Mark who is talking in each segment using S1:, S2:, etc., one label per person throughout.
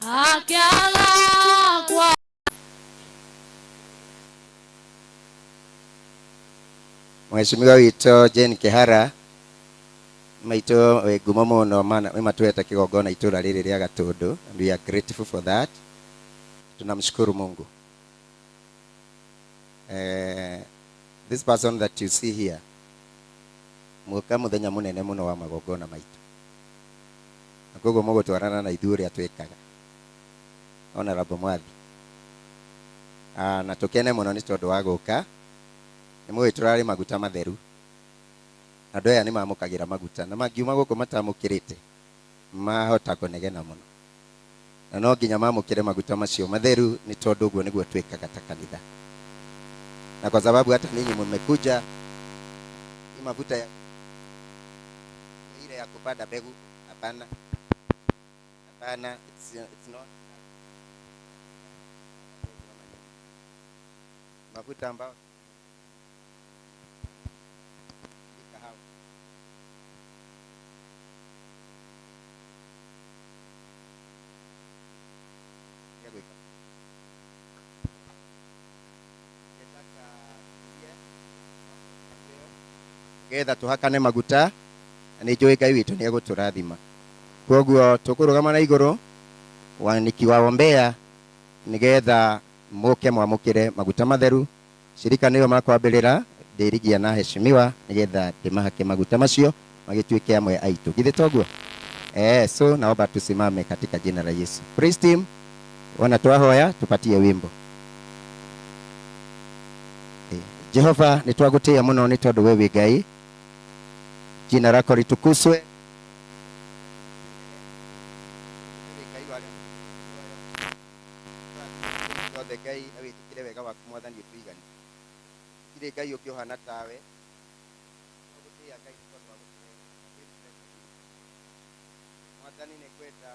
S1: Akĩaga kwa.
S2: Mheshimiwa witũ Jane Kihara maitũ wĩ ngumo mũno mana nĩ matũhete kĩgongona itũra rĩrĩ rĩa Gatũndũ, and we are grateful for that. Tunamshukuru Mungu. This person that you see here muka muthenya munene muno wa magongona maitu, na koguo mũgũtwarana na ithuĩ ũrĩa twĩkaga. Honorable Mwathi, na tũkene mũno nĩ tondũ wa gũka. Nĩ mũĩ tũrarĩ maguta matheru, andũ aya nĩ mamũkagĩra maguta, na mangiuma gũkũ matamũkĩrĩte mahota kũnegena mũno, na no nginya mamũkĩre maguta macio matheru nĩ tondũ ũguo nĩguo twĩkaga ta kanitha. Na kwa sababu hata ninyi mmekuja, hii mafuta ya ile ya kupanda mbegu, hapana, hapana, it's not mafuta ambayo kahawa. Ya gwĩka. Ngetaka getha tuhakane maguta, na nĩ njũĩ Ngai witũ nĩ egũtũrathima. Koguo tũkũrũgama na igũrũ wa nikiwaombea nigetha mũke mwamũkĩre maguta matheru. Shirika nĩo makwambĩrĩra ndĩrigia na heshimiwa nigetha ndĩmahake maguta macio magĩtuĩke amwe aitũ. Githĩ toguo? So naomba tusimame katika jina la Yesu. Praise team, wana twahoya tupatie wimbo. Jehova, nĩ twagũtĩĩa mũno nĩ tondũ we wĩ Ngai. Jina lako litukuzwe. Yothe Ngai na wĩtĩkĩre wega waku Mwathani ũtũigane. Gũtirĩ Ngai ũngĩ ũhana tawe. Twagũtĩĩa Ngai nĩ tondũ wa gũtũhe Mwathani. Nĩ ngwenda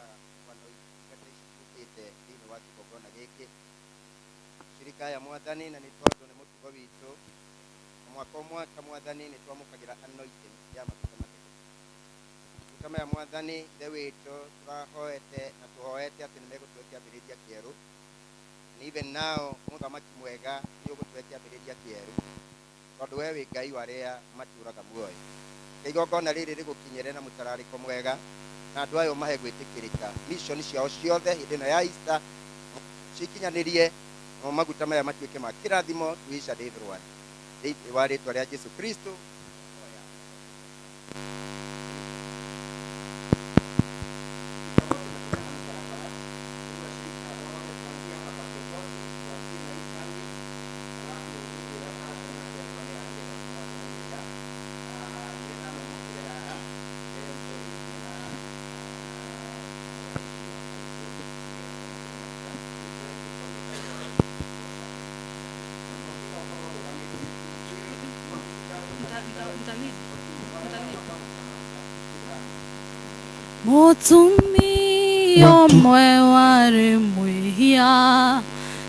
S2: ndungata ici ciũkĩte thĩinĩ wa kĩgongona gĩkĩ, shirika aya Mwathani, na nĩ tondũ nĩ mũtugo witũ mwaka o mwaka Mwathani nĩ twamũkagĩra anointing ya maguta matheru. Maguta maya Mwathani Ithe witũ tũrahoete na tũhoete atĩ nĩ megũtũhe kĩambĩrĩria kĩerũ. And even now mũthamaki mwega nĩ ũgũtũhe kĩambĩrĩria kĩerũ tondũ we wĩ Ngai wa arĩa matũraga muoyo. Igongona rĩrĩ rĩgũkinyĩre na mũtararĩko mwega, na andũ aya ũmahe gwĩtĩkĩrĩka mission ciao ciothe hĩndĩ ĩno ya Easter cikinyanĩrie, namo maguta maya matuĩke ma kĩrathimo to each and everyone. Thĩinĩ wa rĩtwa rĩa Jesu Kristo.
S1: Mũtumia ũmwe warĩ mwĩhia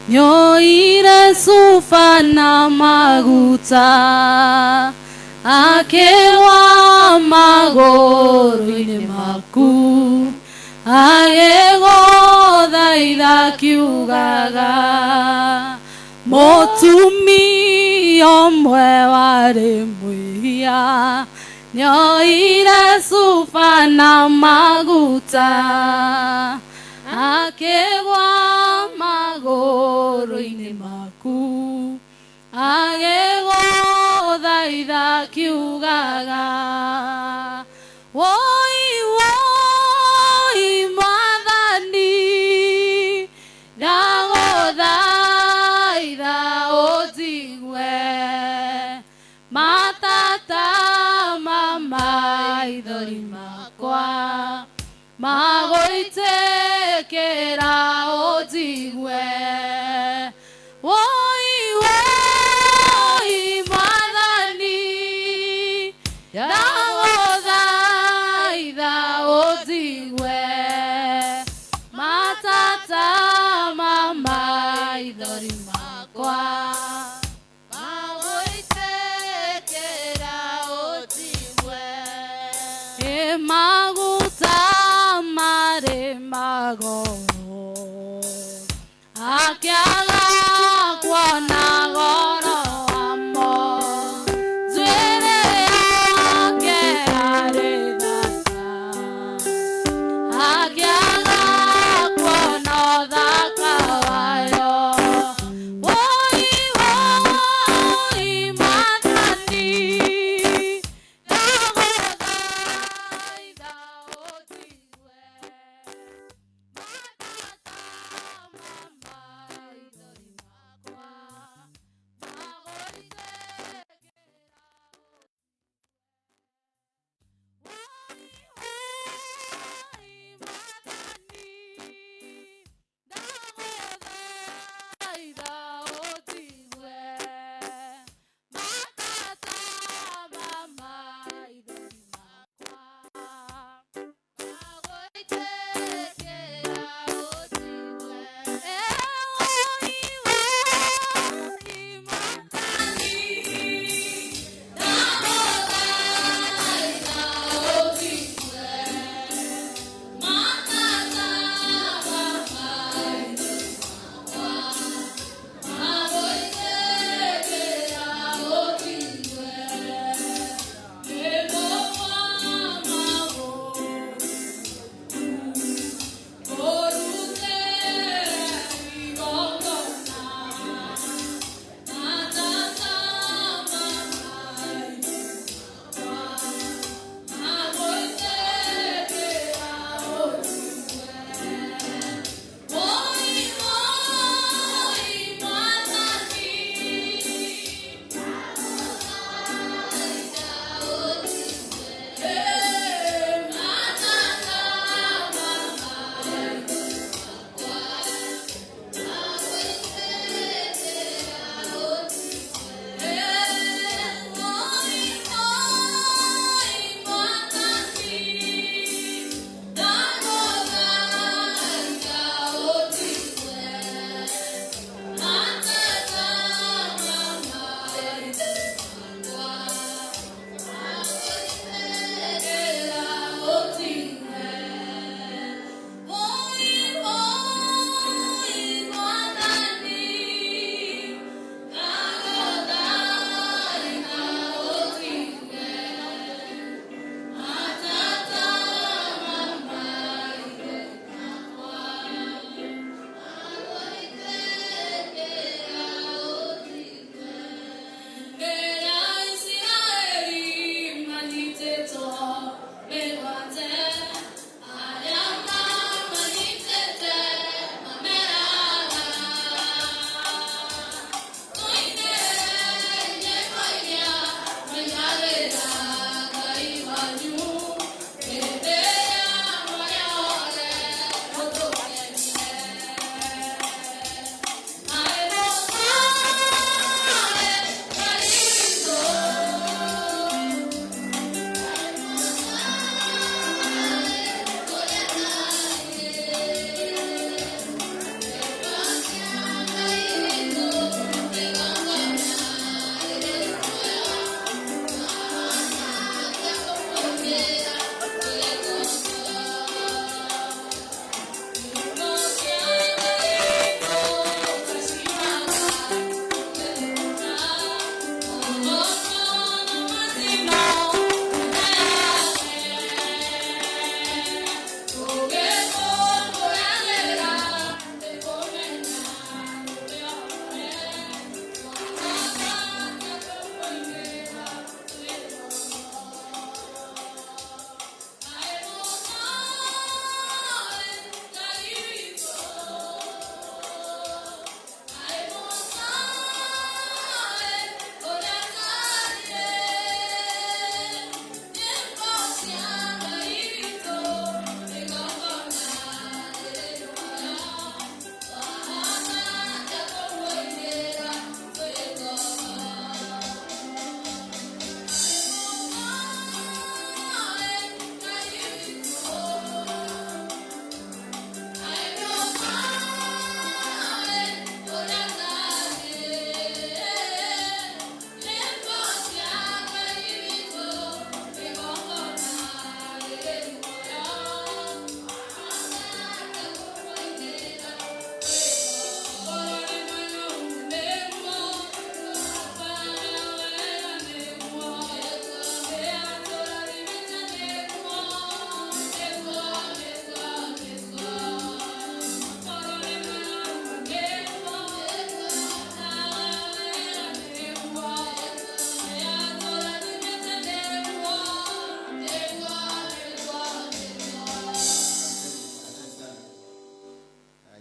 S1: nĩoire cuba na maguta, akĩgwa magũrũ-inĩ maku, agĩgũthaitha akiugaga. Mũtumia ũmwe warĩ mwĩhia nĩoire cuba na maguta, akĩgwa magũrũ-inĩ maku, agĩgũthaitha akiugaga. Woi woi Mwathani, ndagũthaitha ũnjigue, matata ma maithori makwa magũitĩkĩra ũnjigue. Woi woi Mwathani, ndagũthaitha ũnjigue, matata ma maithori makwa magũitĩkĩra ũnjigue. Ĩ maguta marĩ magongona. Akĩaga kuona goro wamo. Njuĩrĩ yake yarĩ thaka, akĩaga kuona ũthaka wayo. Woi woi Mwathani, ndagũthaitha ũnjigue. Matata ma maithori.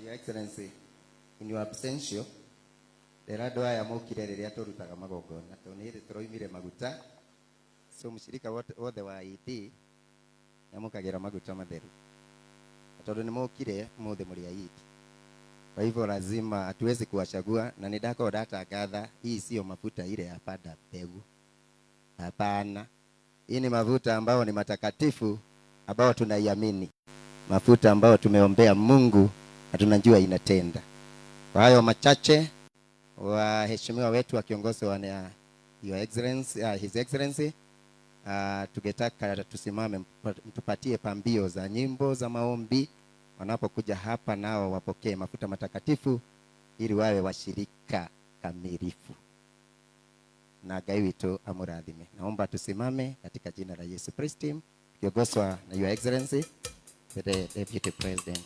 S2: Your Excellency, in your absentia, ndera andũ aya mokire rĩrĩa tũrutaga magongona tondũ nĩ hĩndĩ tũroimire maguta. So mũcirika wothe wa ED nĩamũkagĩra maguta matheru. Na tondũ nĩ mokire ũmũthĩ mũrĩ a ED. Kwa hivyo lazima hatuwezi kuwachagua, na nĩ ndakorwo ndatangatha hii sio mafuta ile ya panda mbegu. Hapana. Hii ni mafuta ambayo ni matakatifu ambayo tunaiamini. Mafuta ambayo tumeombea Mungu na tunajua inatenda. Kwa hayo machache, waheshimiwa wetu wakiongozwa na Your Excellency, His Excellency, tungetaka tusimame mtupatie pambio za nyimbo za maombi wanapokuja hapa, nao wapokee mafuta matakatifu ili wawe washirika kamilifu. Na Ngai witũ amũrathime. Naomba tusimame katika jina la Yesu Kristo, tukiongozwa na Your Excellency the Deputy President.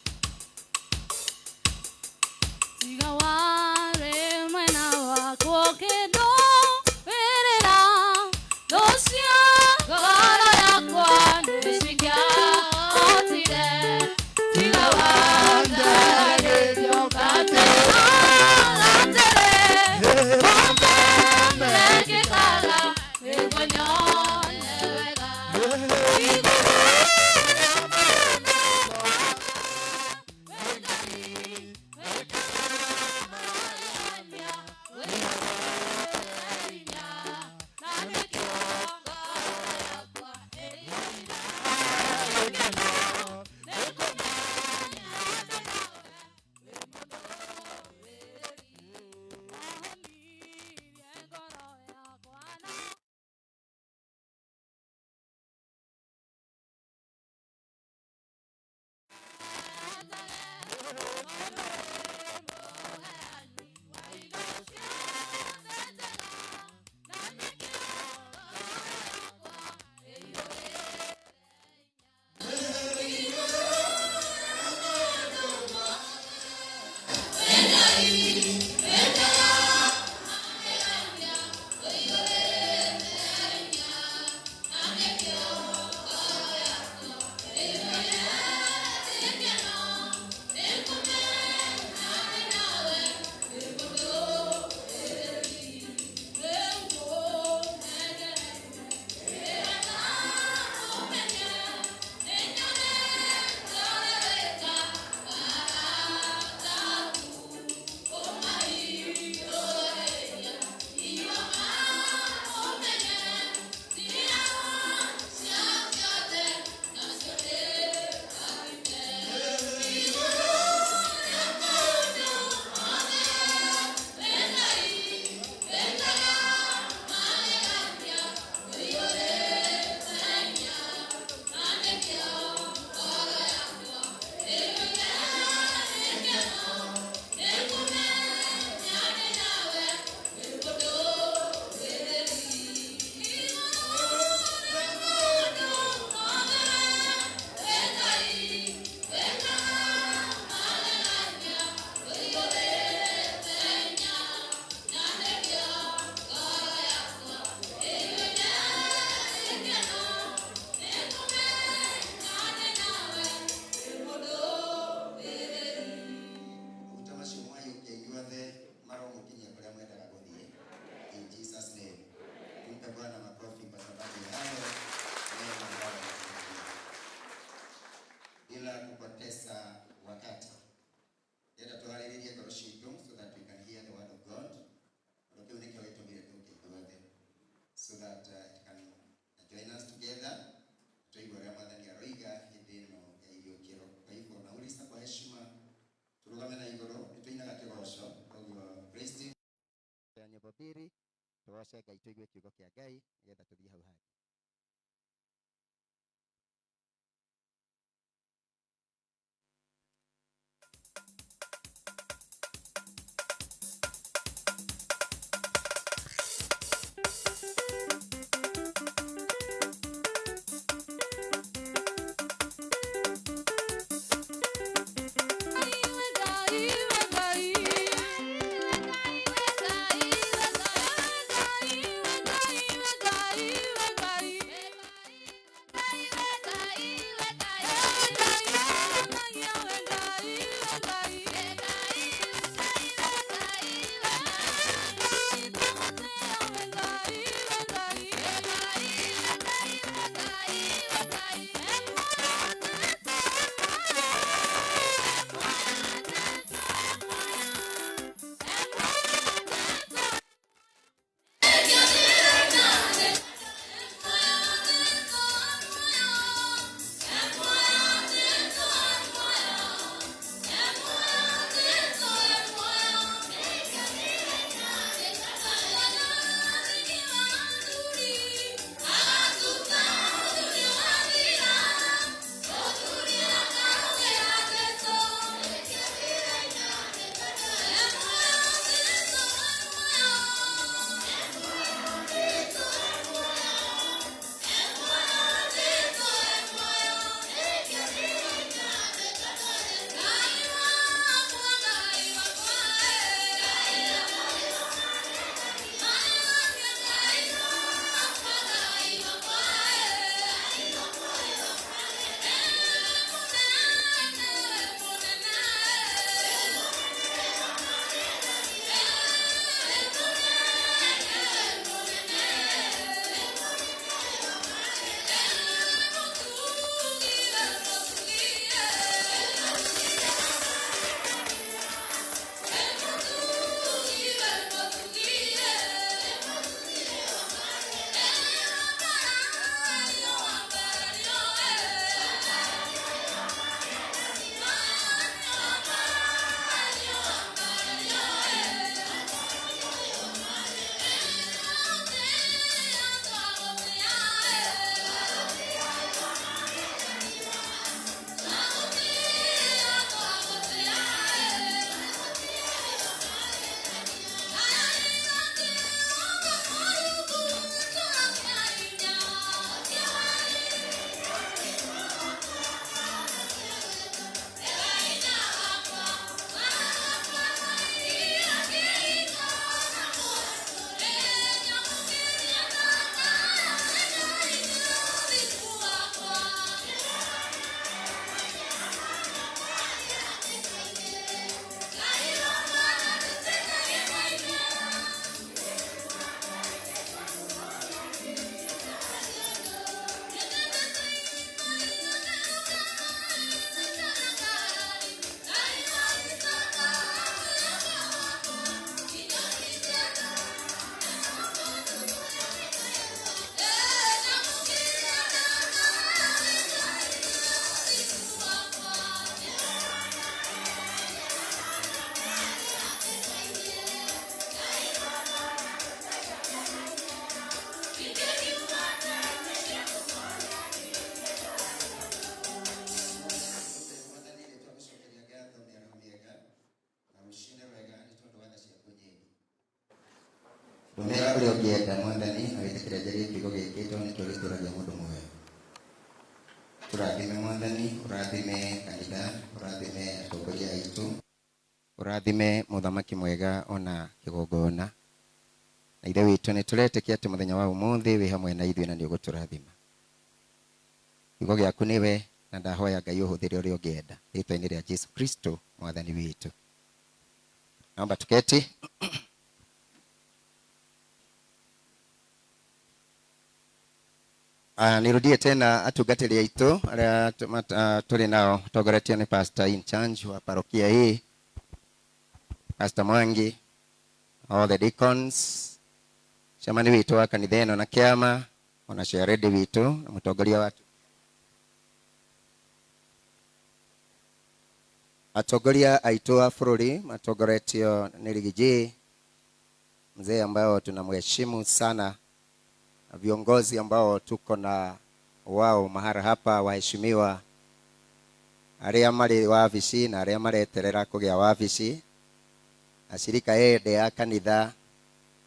S1: Tiga warĩ mwena wakwa kĩndũ wĩrĩra thũ cia ngoro yakwa nĩcingĩahotire tiga wandaragĩrio atĩrĩ mekĩkaga nĩguo nyone wega.
S2: Maguta macio mwaiyũkia inyuothe maromũkinyia kũrĩa mwendaga gũthiĩ. In Jesus name. Tumpe Bwana makofi kwa sababu ya hayo mema ambayo ametutendea. Bila kupoteza wakati, ndĩrenda tũharĩrĩrie ngoro citũ so that we can hear the word of God. Ũndũ kĩu nĩkĩo gĩtũmire tũke ithuothe so that it can join us together tũigue ũrĩa Mwathani aroiga hĩndĩ ĩno ya iriũkĩro. Kwa hivyo nauliza kwa heshima tũrũgame na igũrũ nĩtũinaga kĩgoco, koguo praise team ya nyĩmbo mbiri tũgoce Ngai tũigue kiugo kĩa Ngai nĩgetha tũthiĩ hau hangĩ.
S1: Iwe Ngai, iwe Ngai, iwe Ngai, iwe Ngai, iwe Ngai.
S2: Tũmĩra ũrĩa ũngĩenda Mwathani, na wĩtĩkĩre njarie kiugo gĩkĩ tondũ nĩkĩo gĩtũragia mũndũ muoyo. Tũrathime Mwathani, ũrathime kanitha, ũrathime atongoria aitũ, ũrathime mũthamaki mwega ona kĩgongona. Na Ithe witũ, nĩ tũretĩkia atĩ mũthenya wa ũmũthĩ wĩ hamwe na ithuĩ na nĩ ũgũtũrathima. Kiugo gĩaku nĩwe, na ndahoya Ngai ũhũthĩre ũrĩa ũngĩenda. Rĩtwa-inĩ rĩa Jesu Kristo Mwathani witũ. Naomba tuketi. Nirudie tena atungatĩri aitũ arĩa tũrĩ nao tongoretio nĩ pastor in charge wa parokia hii, Pastor Mwangi, all the deacons, chairman witũ wa kanitha ĩno na kĩama, ona chairlady witũ na mũtongoria wa atongoria aitũ a bũrũri matongoretio nĩ Rigiji, mzee ambao tunamheshimu sana, na viongozi ambao tuko na wao mahara hapa, waheshimiwa arĩa marĩ wabici na arĩa mareterera kũgĩa wabici, ashirika ende ya kanitha,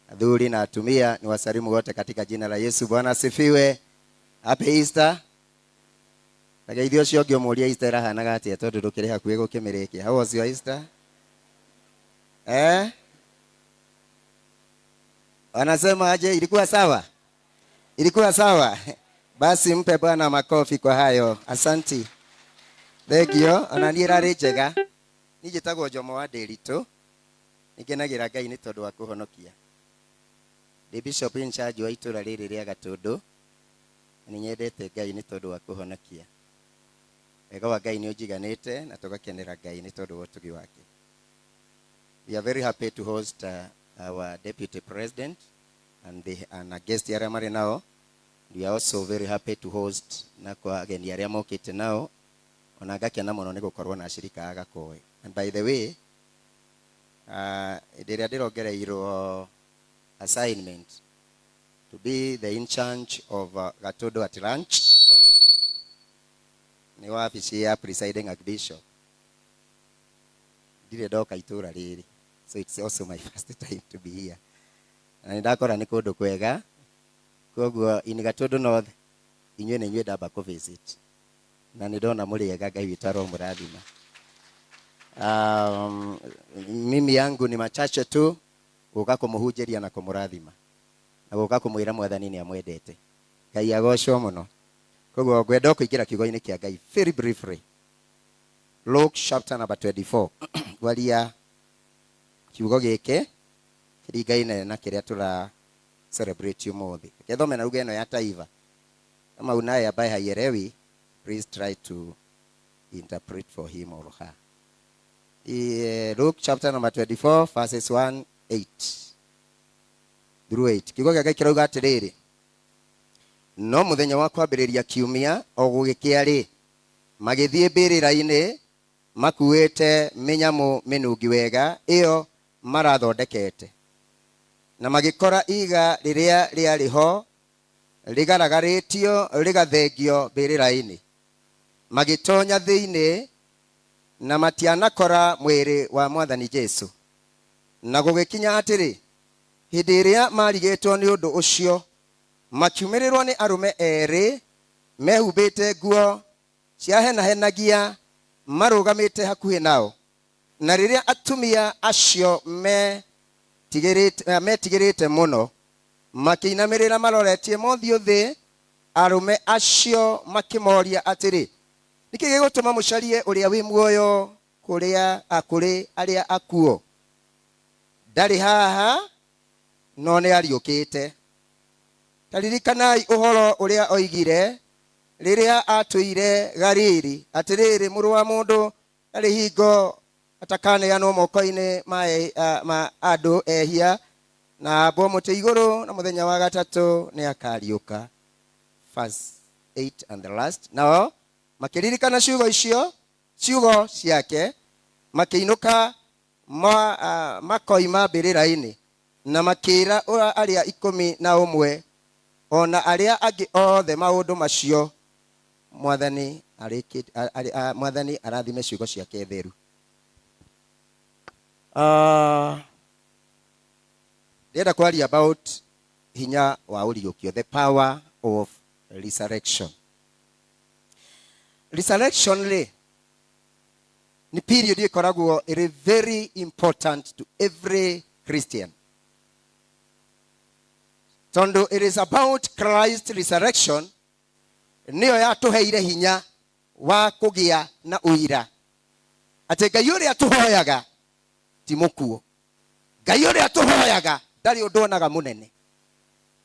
S2: athuri na atumia, ni wasalimu wote katika jina la Yesu. Bwana asifiwe. Happy Easter. Tageithio ũcio ũngĩ ũmũrie Easter ĩrahanaga atĩa tondũ ndũkĩrĩ hakuhĩ gũkĩmĩrĩkia. How was your Easter? Eh? Wanasema aje? Ilikuwa sawa? Ilikuwa sawa? Basi mpe Bwana makofi kwa hayo. Asanti. Thank you. Ona niĩ ĩrarĩ njega. Niĩ njĩtagwo Jomo wa Ndĩritũ. Nĩngenagĩra Ngai nĩ tondũ wa kũhonokia. Ndĩ bishop in charge wa itũra rĩrĩ rĩa Gatũndũ. Nĩ nyendete Ngai nĩ tondũ wa kũhonokia. Wega wa Ngai nĩ ũnjiganĩte na tũgakenera Ngai nĩ tondũ wa ũtugi wake. We are very happy to host our deputy president and a guest arĩa marĩ nao. We are also very happy to host na kwa ageni arĩa mokĩte nao. Ona ngakena mũno nĩ gũkorwo na ashirika a Gakoe. And by the way, hĩndĩ ĩrĩa ndĩrongereirwo assignment to be the in charge of Gatundu at lunch nĩ wabici ya presiding archbishop, ndirĩ ndoka itũra rĩrĩ, so it's also my first time to be here, na nĩ ndakora nĩ kũndũ kwega. Koguo in Gatundu North, inyuĩ nĩ inyuĩ ndamba kũ visit na nĩ ndona mũrĩ ega. Ngai witũ aromũrathima. Mimi yangu ni machache tu, gũka kũmũhunjĩria na kũmũrathima na gũka kũmwĩra Mwathani nĩ amwendete. Ngai agocwo mũno. Koguo ngwenda o kũingĩra kiugo-inĩ kĩa Ngai very briefly. Luke chapter number 24, ngwaria kiugo gĩkĩ kĩringaine na kĩrĩa tũra celebrate ũmũthĩ. Reke thome na lugha ĩno ya taifa. Kama unaye ambaye haielewi, please try to interpret for him or her. Luke chapter number 24 verses 1 8 through 8. Kiugo gĩa Ngai kĩrauga atĩrĩrĩ, no mũthenya wa kwambĩrĩria kiumia o gũgĩkĩa rĩ, magĩthiĩ mbĩrĩra-inĩ makuĩte mĩnyamũ mĩnungi wega ĩyo marathondekete, na magĩkora iga rĩrĩa rĩarĩ ho rĩgaragarĩtio rĩgathengio mbĩrĩra-inĩ. Magĩtonya thĩinĩ na matianakora mwĩrĩ wa Mwathani Jesu. Na gũgĩkinya atĩrĩ, hĩndĩ ĩrĩa marigĩtwo nĩ ũndũ ũcio, makiumĩrĩrwo nĩ arũme erĩ mehumbĩte nguo ciahenahenagia marũgamĩte hakuhĩ nao. Na rĩrĩa atumia acio metigĩrĩte mũno, makĩinamĩrĩra maroretie mothiũ thĩ, arũme acio makĩmoria atĩrĩ, nĩkĩ gĩgũtũma mũcarie ũrĩa wĩ muoyo kũrĩa kũrĩ arĩa akuũ? Ndarĩ haha, no nĩ ariũkĩte. Ta ririkanai ũhoro ũrĩa oigire rĩrĩa atũire Galili, atĩrĩrĩ, mũrũ wa mũndũ ndarĩ hingo atakaneanwo moko-inĩ ma andũ ehia na ambwo mũtĩ igũrũ, na mũthenya wa gatatũ nĩ akariũka. Verse 8 and the last. Nao makĩririkana ciugo icio, ciugo ciake, makĩinũka makoima mbĩrĩra-inĩ na makĩra arĩa 11 ona arĩa angĩ othe maũndũ macio. Mwathani Mwathani arathime ciugo ciake theru. Ndĩrenda kwaria about hinya wa ũriũkio, the power of resurrection. Resurrection rĩ, nĩ period ĩkoragwo ĩrĩ very important to every Christian, tondũ it is about Christ resurrection nĩyo yatũheire hinya wa kũgĩa na ũira atĩ Ngai ũrĩa tũhoyaga ti mũkuũ, Ngai ũrĩa tũhoyaga ndarĩ ũndũ onaga mũnene.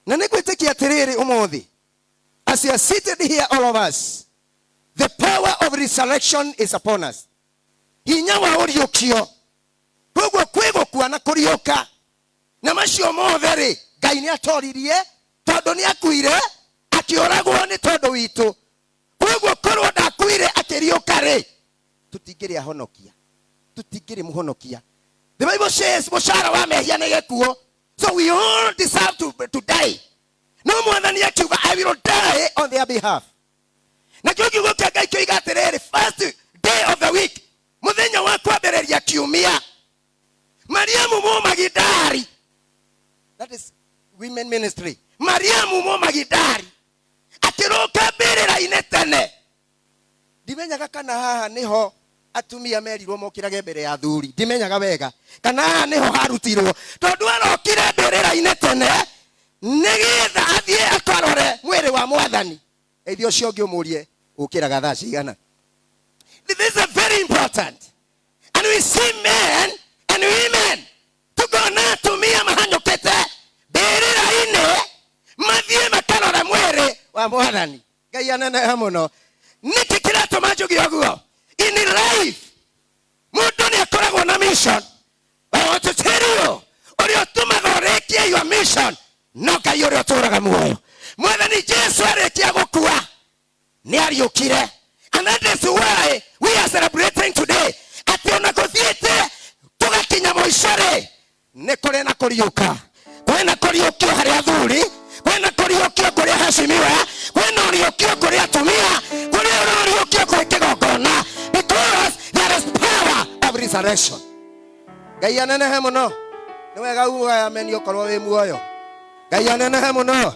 S2: Na nĩ gwĩtĩkia atĩrĩrĩ, ũmũthĩ as you are seated here, all of us, the power of resurrection is upon us, hinya wa ũriũkio. Koguo kwĩ gũkua na kũriũka, na macio mothe rĩ, Ngai nĩ atoririe, tondũ nĩ akuire akĩũragwo nĩ tondũ witũ. Koguo korwo ndakuire akĩriũka rĩ, tũtingĩrĩ ahonokia, tũtingĩrĩ mũhonokia. The Bible says mũcara wa mehia nĩ gĩkuũ, so we all deserve to die, no Mwathani akiuga, "I will die on their behalf." Nakĩo kiugo kĩa Ngai kĩoiga atĩrĩrĩ, first day of the week, mũthenya wa kwambĩrĩria kiumia, Mariamu Mũmagidari, that is women ministry, Mariamu Mũmagidari akĩrũka mbĩrĩra-inĩ tene. Ndimenyaga kana haha niho atumia merirwo mokĩrage mbere ya athuri. Ndimenyaga wega kana haha niho harutirwo, tondũ arokire mbĩrĩra-inĩ tene nĩgetha athiĩ akarore mwĩrĩ wa Mwathani. Ĩthi ũcio ũngĩ ũmũrie, ũkĩraga thaa cigana? This is a very important, and we see men and women, tukona atumia mahanyũkĩte mbĩrĩra-inĩ mathiĩ makarore mwĩrĩ wa Mwathani. Ngai anenehe mũno. Nĩkĩ kĩratũma njuge ũguo? In life mũndũ nĩ akoragwo na mission. I want to tell you, ũrĩa ũtũmaga ũrĩkie your mission no Ngai ũrĩa ũtũraga muoyo. Mwathani Jesu arĩkia gũkua nĩ ariũkire, and that is why we are celebrating today, atĩ ona gũthiĩte tũgakinya mũico rĩ, nĩ kũrĩ na kũriũka. Kwĩna kũriũkio harĩ athuri, kwĩna kũriũkio kũrĩ heshimiwa, kwĩna ũriũkio kũrĩ atumia, kũrĩ ũriũkio kwĩ kĩgongona, because there is power of resurrection. Ngai anenehe mũno. Nĩ wega uga ameni ũkorwo wĩ muoyo. Ngai anenehe mũno.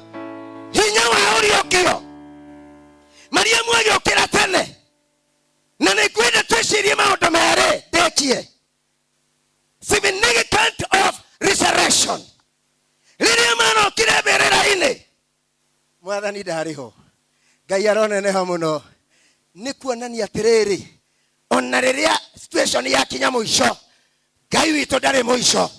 S2: Hinya wa ũriũkio. Mariamu agĩũkĩra tene, na nĩ ngwenda twĩcirie maũndũ merĩ ndĩkie. Significant of resurrection: rĩrĩa marokire mbĩrĩra-inĩ, Mwathani ndarĩ ho. Ngai aroneneha mũno. Nĩ kuonania atĩrĩrĩ, ona rĩrĩa situation yakinya mũico, Ngai witũ ndarĩ mũico.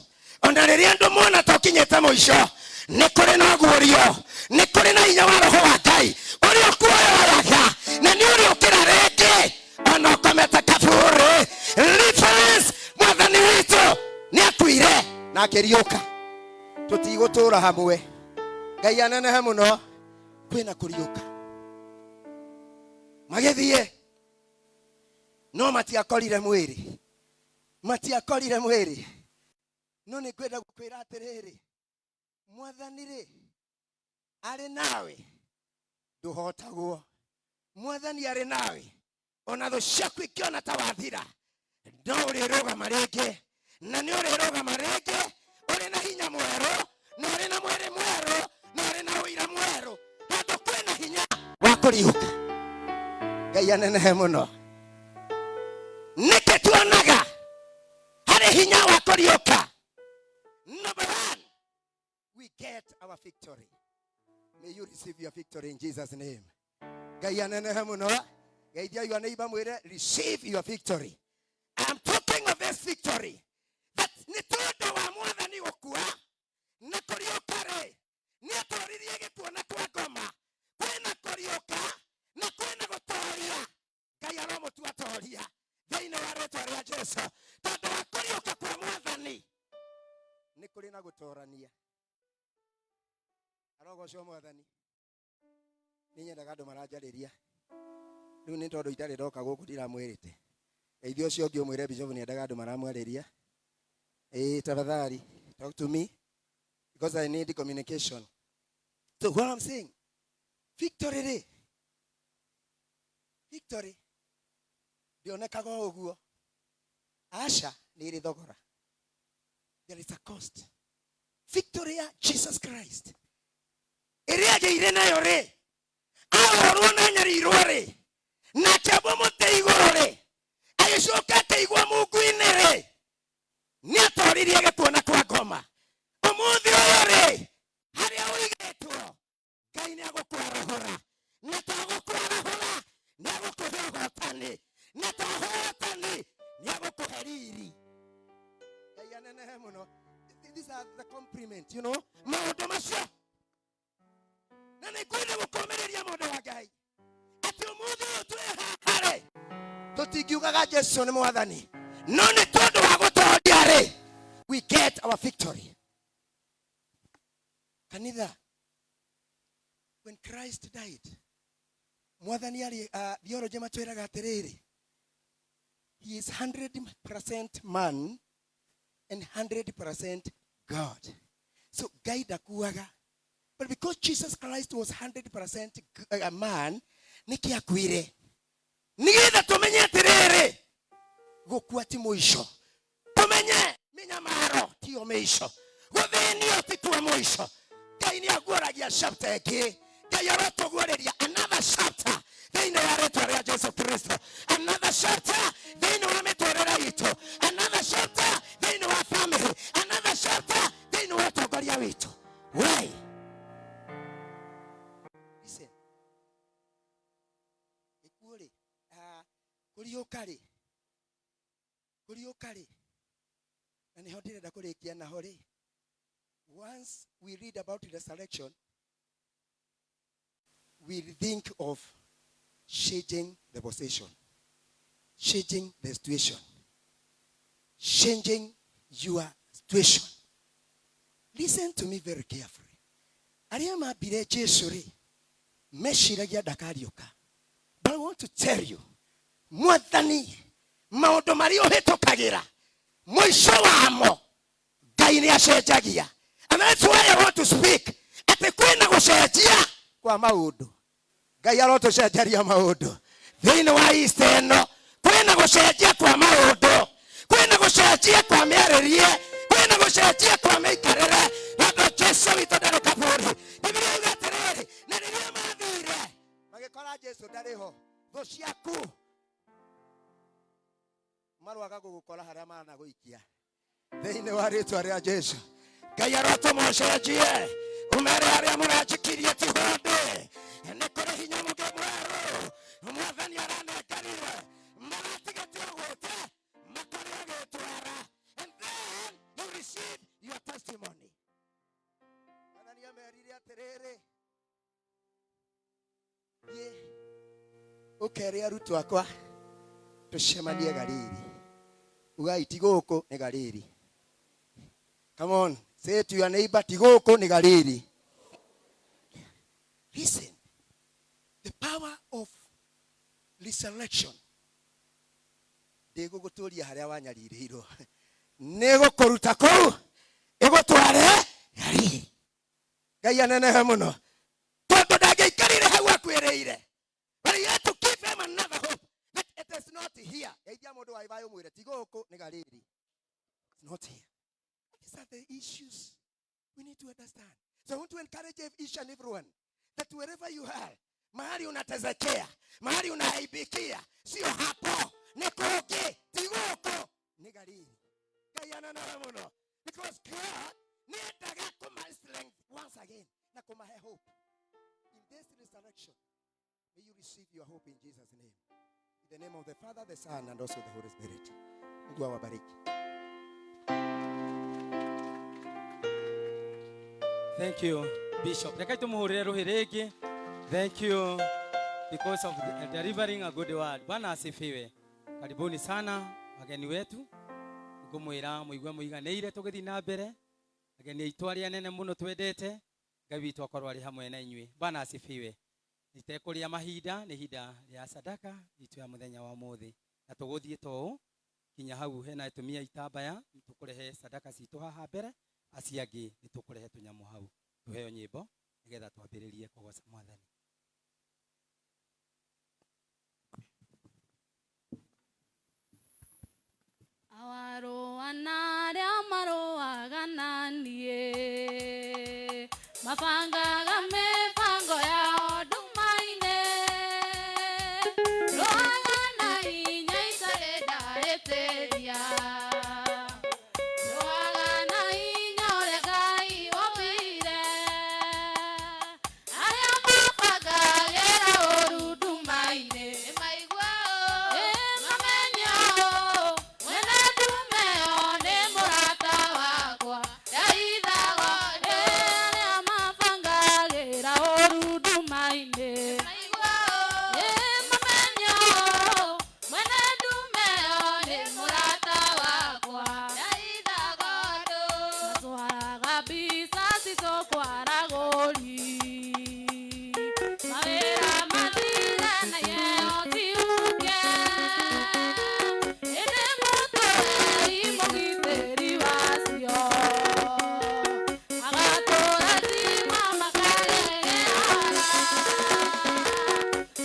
S2: Ona rĩrĩa andũ mona tũkinyĩte mũico, nĩ kũrĩ na ũguũrio, nĩ kũrĩ na hinya wa Roho wa Ngai ũrĩa ũkuoyoyaga, na nĩ ũrĩũkĩra rĩngĩ ona ũkomete kaburi. Reference, Mwathani witũ nĩ akuire na akĩriũka. Tũtigũtũra hamwe. Ngai anenehe mũno. Kwĩna kũriũka. Magĩthiĩ no matiakorire mwĩrĩ, matiakorire mwĩrĩ. No nĩ ngwenda gũkwĩra atĩrĩrĩ, Mwathani rĩ arĩ nawe, ndũhotagwo. Mwathani arĩ nawe, ona thũ ciaku ikĩona ta wathira, no ũrĩrũgama rĩngĩ, na nĩ ũrĩrũgama rĩngĩ ũrĩ na hinya mwerũ, na ũrĩ na mwĩrĩ mwerũ, na ũrĩ na ũira mwerũ, tondũ kwĩna hinya wa kũriũka. Ngai anenehe mũno. Nĩkĩ tuonaga harĩ hinya wa kũriũka? Number one, we get our victory. May you receive your victory in Jesus' name. Ngai anenehe mũno. Geithia your neighbor, mwĩre, "Receive your victory." I'm talking of this victory that nĩ tondũ wa Mwathani gũkua na kũriũka rĩ, nĩ atoririe gĩkuũ na kwa ngoma. Kwĩna kũriũka na kwĩna gũtoria. Ngai aromũtua toria thĩinĩ wa rĩtwa rĩa Jesu. Tondũ wa kũriũka kwa Mwathani nĩ kũrĩ na gũtorania. Arogocwo Mwathani. Nĩ nyendaga andũ maranjarĩria. Rĩu nĩ tondũ itarĩ ndoka gũkũ, ndiramwĩrĩte. Geithia ũcio ũngĩ, ũmwĩre bishop nĩ endaga andũ maramwarĩria. Ĩĩ, tafadhali talk to me because I need communication. So what I'm saying, victory rĩ, victory ndĩonekaga o ũguo. Aca, nĩ ĩrĩ thogora. There is a cost.
S3: Victory ya Jesus Christ ĩrĩa agĩire nayo rĩ, ahũrwo na nyarirwo rĩ, na akĩambwo mũtĩ igũrũ rĩ, agĩcoka akĩigwo mungu-inĩ rĩ, nĩ atoririe gĩkuũ na kwa ngoma. Ũmũthĩ ũyũ rĩ, harĩa ũigĩtwo, Ngai nĩ agũkwarahũra, na to gũkwarahũra, nĩ agũkũhe ũhotani, na to ũhotani, nĩ agũkũhe riri. Ngai anenehe mũno. These are the compliment, maũndũ macio. Na nĩ ngwenda gũkũmĩrĩria mũndũ wa Ngai atĩ ũmũthĩ ũyũ twĩ haha rĩ, tũtingiugaga Jesu nĩ mwathani, no nĩ tondũ wa gũtondia rĩ, we get our victory. Kanitha, when Christ died, mwathani arĩ theology matwĩraga atĩrĩrĩ, he is 100% man and 100% God. So Ngai ndakuaga, but because Jesus Christ was 100% a man, nĩkĩ akuire? Nĩgetha tũmenye atĩrĩrĩ, gũkua ti mũico, tũmenye mĩnyamaro tiyo mĩico, gũthĩnio ti kuo mũico. Ngai nĩ aguũragia chapter ĩngĩ. Ngai arotũguũrĩria another chapter thĩinĩ wa rĩtwa rĩa Jesu Kristo, another chapter thĩinĩ wa mĩtũrĩre itũ, another chapter thĩinĩ wa family, another chapter thĩinĩ wa ũtongoria witũ. Why? Listen, gĩkuũ rĩ, kũriũka rĩ, kũriũka rĩ, na nĩho ndĩrenda kũrĩkia naho rĩ. Once we read about resurrection, we think of changing the position, changing the situation, changing your situation. Listen to me very carefully. Arĩa mambire Jesu rĩ, meciragia ndakariũka. But I want to tell you, mwathani, maũndũ marĩa ũhĩtũkagĩra, mũico wamo Ngai nĩ acenjagia. And that's why I want to speak atĩ kwĩna gũcenjia kwa maũndũ. Ngai arotũcenjeria maũndũ thĩinĩ wa Easter ĩno. Kwĩna gũcenjia kwa maũndũ, kwĩna gũcenjia kwa mĩarĩrie, kwĩna gũcenjia kwa mĩikarĩre, tondũ Jesu witũ ndarĩ kaburi. Bibilia yuga atĩrĩrĩ, na rĩrĩa mathire magĩkora Jesu ndarĩ ho. Thũ ciaku marwaga gũgũkora harĩa managũikia thĩinĩ wa rĩtwa rĩa Jesu. Ngai arotũma ũcenjie, ũmere arĩa mũranjikirie ti hũndĩ, nĩ kũrĩ hinya mũngĩ mwerũ mwathani aranengerire, maratigĩte ũgwĩte makore ũgĩtwara, and then you receive your testimony. Mwathani amerire atĩrĩrĩ, thiĩ ũkere arutwo akwa tũcemanie Galili. Ugai, ti gũkũ, nĩ Galili. Come on, say to your neighbor, ti gũkũ, nĩ Galili. Listen, the power of resurrection ndĩgũgũtũria harĩa wanyarirĩirwo, nĩ gũkũruta kũu ĩgũtware Galili. Ngai anenehe mũno, tondũ ndangĩikarire hau akuĩrĩire, but he had to give him another hope that it is not here. Geithia mũndũ wa ibayo, mwĩre ti gũkũ, nĩ Galili. It's not here. These are the issues we need to understand. So I want to encourage each and everyone that wherever you are, mahali unatezekea, mahali unaaibikia, sio hapo, ni kũngĩ, ti gũkũ, nĩ Galili. Ngai anenehe mũno, because God nĩendaga kũma strength once again na kũmahe hope. In this resurrection, may you receive your hope in Jesus' name. In the name of the Father, the Son, and also the Holy Spirit. Mungu awabariki.
S4: Thank you, Bishop. Reke tumuhurire ruhi rĩngĩ. Thank you because of delivering a good word. Bwana asifiwe. Karibuni sana wageni wetu. Ngũmwĩra mũigue mũiganĩire tũgĩthiĩ na mbere. Ageni aitũ arĩa anene mũno twendete, Ngai witũ akorwo arĩ hamwe na inyuĩ. Bwana asifiwe. Itekũrĩa mahinda, nĩ ihinda rĩa sadaka itũ ya mũthenya wa ũmũthĩ. Na tũgũthiĩ to ũũ kinya hau hena atumia itambaya, tũkũrehe sadaka citũ haha mbere, acio angĩ nĩ tũkũrehe tũnyamũ hau tũheo nyĩmbo nĩgetha twambĩrĩrie kũgoca mwathani.
S1: Awarũa na arĩa marũaga na niĩ. Mabangaga mĩbango yao nduma-inĩ. Rũaga na hinya itarĩ ndahĩtĩria. Rũaga na hinya ũrĩa Ngai ombire. Arĩa mabangagĩra ũũru nduma-inĩ. Ĩ mamenye ũũ, mwene ndume ĩyo nĩ mũrata wakwa. Ndaithago ĩ arĩa mabangagĩra ũũru nduma-inĩ. Ĩ mamenye ũũ, mwene ndume ĩyo nĩ mũrata wakwa. Matwaraga mbica citũ kwa ragũri. Mawĩra mathire na iheo cihuke. Ĩndĩ mũtũrei mũgitĩri wacio. Agatũrathima makagegeara.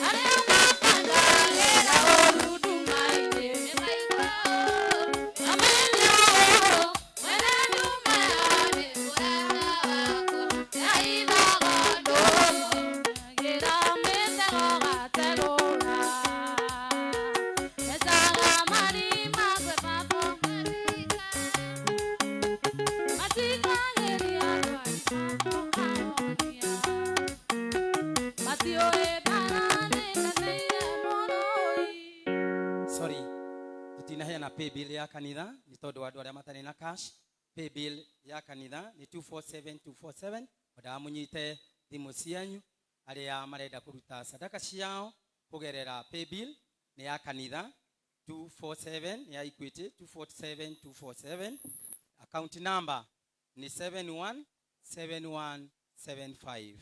S1: Arĩa mabangagĩra ũũru nduma-inĩ. Mamenye ũũ, mwene ndume ĩyo nĩ mũrata wakwa. Ndaithago ndũgĩra mĩtego gategũra. Mbecaga marima gwĩ baba Matikagĩria ndwari Matiũĩ mbara nĩndeteire mũrũi.
S4: Sorry, tutinaheana pay bill ya kanitha nĩ tondũ wa andũ arĩa matarĩ na cash. Pay bill ya kanitha nĩ 247247. Wendaga mũnyite thimũ cianyu arĩa marenda kũruta sadaka ciao kũgerera pay bill nĩ ya kanitha 247, nĩ ya Equity 247247. Account number nĩ 717175.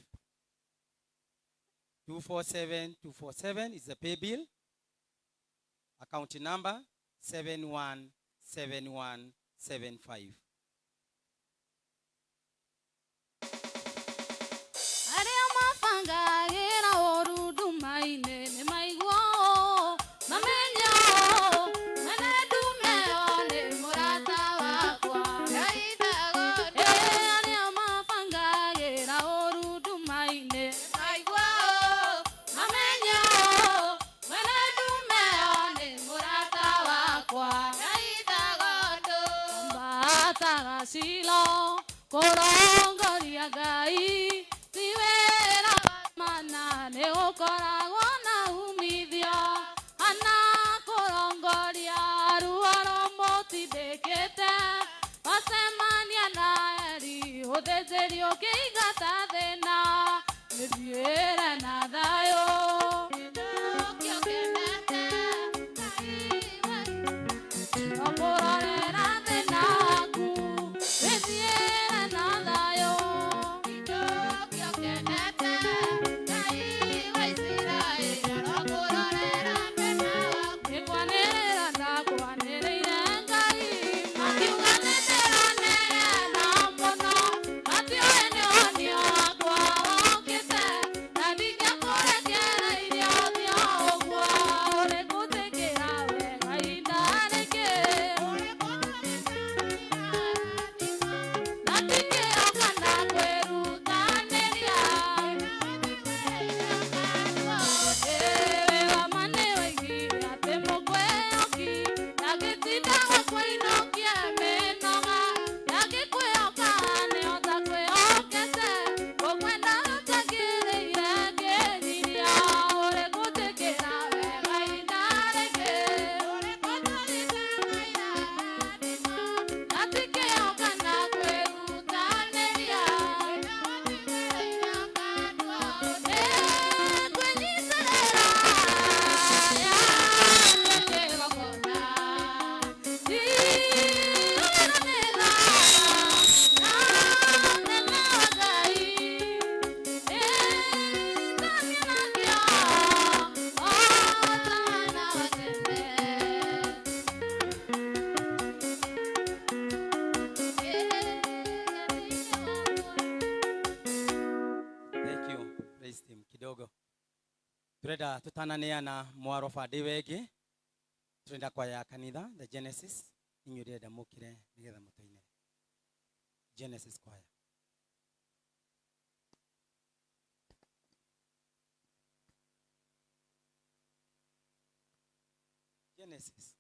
S4: 247247 is the pay bill. Account number 717175.
S1: Arĩa mabangagĩra ũũru nduma-inĩ nĩ maigua ũũ, mamenye ũũ, mwene ndume ĩyo nĩ mũrata wakwa. Ĩ arĩa mabangagĩra ũũru nduma-inĩ mamenye ũũ, mwene ndume ĩyo nĩ mũrata wakwa. Mbataga Shilo kũrongoria Ngai ti wĩra wa mana nĩ gũkoragwo na umithio ana kũrongoria ruo rũmũtindĩkĩte wacemania na Eli ũthĩnjĩri ũkĩingata thĩna mĩthiĩre na thayũ. Okũrorera thĩna waku wĩthiĩre na thayũ. Nĩkwanĩrĩra ndakwanĩrĩire Ngai makiuga nĩndĩranegena mũno matiũĩ nĩ ũhonio wakwa wokĩte na ndingĩakũrekereirie ũthiĩ o ũguo ũrĩgũtĩkĩra wega ihinda rĩngĩ na ndingĩoka na kwĩrutanĩria. Ĩĩ wa ma nĩwoigire atĩ mũkwĩhoki ndangĩtinda gũkũinũkia mĩnoga ndangĩkwĩhoka nĩhota kwĩhokete gũkwenda ũtangĩrĩire ngĩnyiria ũrĩgũtĩkĩra wega ihinda rĩngĩ na ndingĩoka na kwĩrutanĩria.
S4: Thank you. Praise team kidogo. Turenda tutananeana mwaro bande wengi. Turenda kwaya ya kanitha the Genesis inyuĩ ndĩrenda mũkire nĩgetha mũtũinĩre. Genesis choir. Genesis.